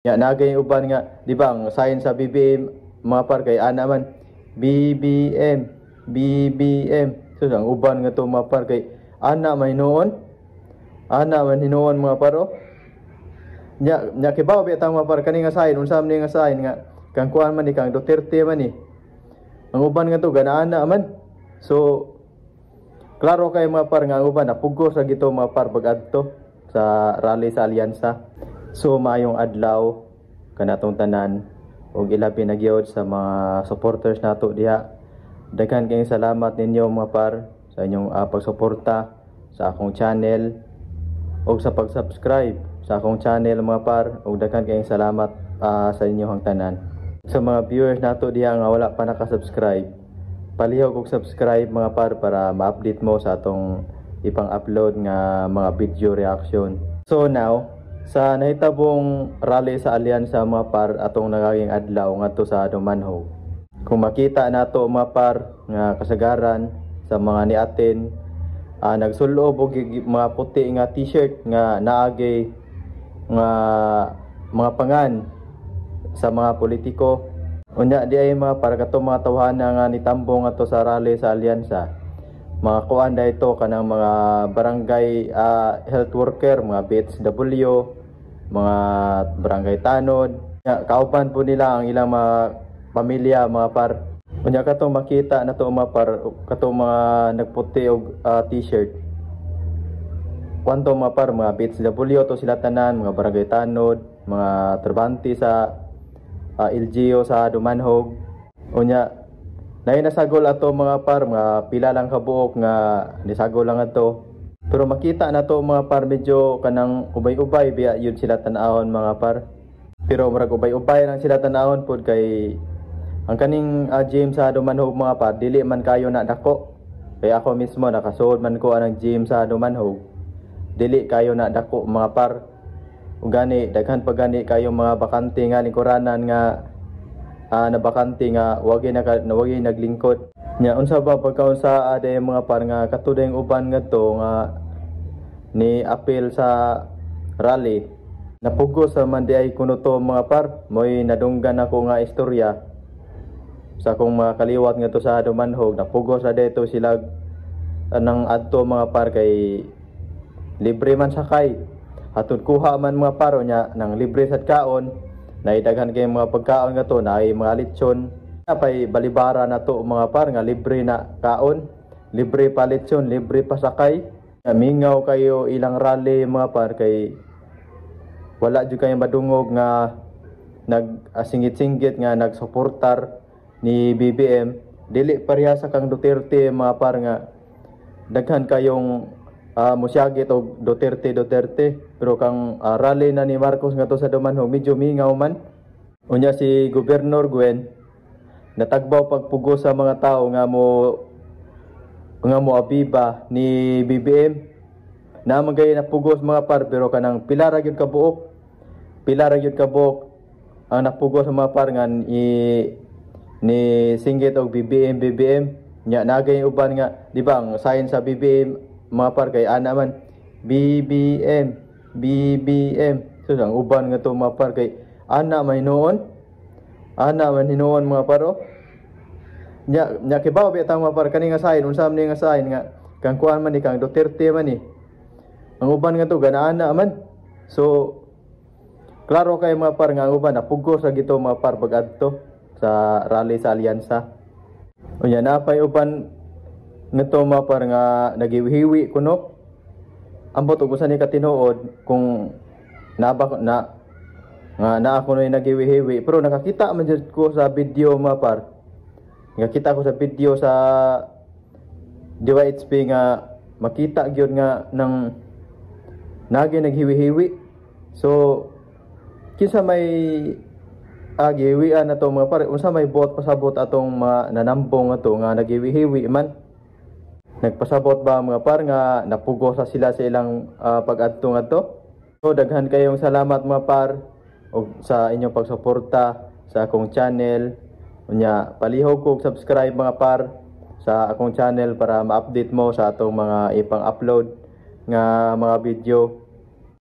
Ya nagay uban nga, di ba, ang sign sa BBM, mga par, kay ana man, BBM BBM. So ang uban nga to, mga par, kay ana man hinuon, ana man hinuon, mga par, oh. Nya kibaw biya ta, mga par, kani nga sign, unsa man ni nga sign nga kang kuan man ni, kang Duterte man ni. Ang uban nga to ganaan na man. So klaro kay, mga par, nga ang uban napugos ra gito, mga par, pag-adto sa rally sa Alyansa. So maayong adlaw kanatong tanan ug ilabi na gyud sa mga supporters nato diha. Daghan kayong salamat ninyo, mga par, sa inyong pagsuporta sa akong channel ug sa pag-subscribe sa akong channel, mga par, ug daghan kayong salamat sa inyong tanan. Sa mga viewers nato diha nga wala pa naka-subscribe, palihog og subscribe, mga par, para ma-update mo sa atong ipang-upload nga mga video reaction. So now, sa nahitabong rally sa Alyansa, mga par, atong nagaging adlaw ngadto sa Dumanjug. Kung makita nato, mga par, nga kasagaran sa mga niatin nagsulob og mga puti nga t-shirt nga naagay nga mga pangan sa mga politiko. Unya di ay, mga par, katong mga tawhana nga nitambong ato sa rally sa Alyansa, mga kuan da ito, kanang mga barangay health worker, mga BHW, mga barangay tanod. Nya, kauban po nila ang ilang mga pamilya, mga par. Unya katong makita na to, mga par, katong mga nagputi og t-shirt. Kwanto, mga par, mga BHW to sila tanan, mga barangay tanod, mga trabante sa LGU sa Dumanjug. Unya nay nasagol ato, mga par, mga pila lang kabuok nga nisagol lang ato. Pero makita na to, mga par, medyo kanang ubay-ubay biya yun sila tan-awon, mga par. Pero murag ubay-ubay lang sila tan-awon pod kay ang kaning gym sa Dumanjug, mga par, dili man kayo na dako. Kaya ako mismo nakasuod man ko anang gym sa Dumanjug. Dili kayo na dako, mga par. Ug gani daghan pa gani kayo mga bakante nga lingkuranan nga nabakante nga wagi na wagi naglingkod. Nya unsa ba pagkaunsa ade, mga par, nga katuday uban ngadto nga ni apil sa rally, napugos sa man di ay kuno to, mga par. Mo'y nadunggan ako nga istorya sa akong mga kaliwat ngadto sa Dumanjug. Napugos sa dito sila nang adto, mga par, kay libre man sakay, hatod kuha man, mga par. Nya nang libre sad kaon, naidaghan kay mga pagkaon nga to, naay mga lechon pay balibara na to, mga par, nga libre na kaon, libre pa lechon, libre pa sakay. Mingaw kayo ilang rally, mga par, kay wala jud kayo madungog nga nag-singit-singgit nga nagsuportar ni BBM. Dili pareha sa kang Duterte, mga par, nga daghan kayong musyagit og Duterte, Duterte, pero kang rally na ni Marcos nga to sa Dumanjug, medyo mingaw man. Unya si Gobernador Gwen natagbaw pagpugos sa mga tao nga mo abiba ni BBM na magay napugos, mga par, pero kanang pila ra gyud ka buok, pila ra gyud ka buok ang napugos sa mga par nga i ni singgit og BBM BBM. Nya nagay uban nga, di ba, ang sign sa BBM, mga par, kay ana man, BBM BBM. So ang uban nga to, mga par, kay ana man hinuon, ana man hinuon, mga par, oh. Nya kibaw biya ta, mga par, kani nga sign, unsa man ni nga sign nga kang kuan man ni, kang Duterte man ni. Ang uban nga to ganaan na man. So klaro kay, mga par, nga ang uban napugos sa gito, mga par, pag-adto sa rally sa Alyansa. Unya napay uban ngadto, mga par, nga nagihiwi kuno. Ambot og usa ni katinuod kung naba na nga naa kuno nagiwihiwi, pero nakakita man jud ko sa video, mga par. Nakakita ko sa video sa DYHP nga makita gyud nga nang nagi naghiwi-hiwi. So kinsa may gihiwian na to, mga pare? Unsa may buot pasabot atong mga nanambong ato nga nagiwihiwi man? Nagpasabot ba, mga par, nga napugo sa sila sa ilang pag-adto ngadto? So daghan kayong salamat, mga par, og sa inyong pagsuporta sa akong channel. Unya palihog kog subscribe, mga par, sa akong channel para ma-update mo sa atong mga ipang-upload nga mga video.